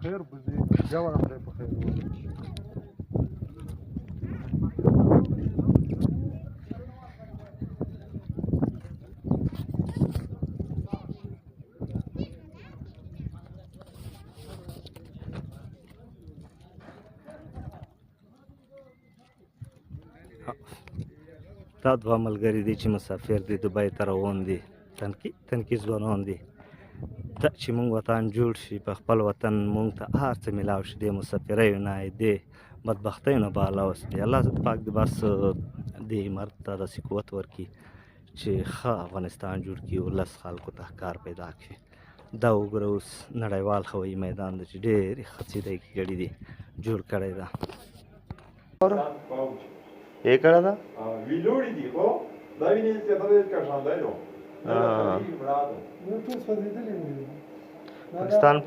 خیر بوزي، بیا به خدای په خیر وبوزي. دا دوه ملګري دي چې مسافر دي، دوبۍ ته روان دي. تنکي تنکي ځوانان دي. دا چې مونږ وطن جوړ شي، په خپل وطن مونږ ته هر څه میلاو شي، دې مسافریو نه، دې بدبختیو نه به الله وساتي. الله پاک دې بس دې مرد ته داسې قوت ورکړي چې ښه افغانستان جوړ کړي، ولس خلکو ته کار پیدا کړي. دا وګوره اوس نړیوال هوایي میدان دی چې ډېرې ښه څه دی کې ګړي دي جوړ کړی ده. یې کړه ده. ویلوړي دي، خو دا وینې چې دا ډېر کشان دی نو. نو ټول سوځېدلي دي. پاکستان.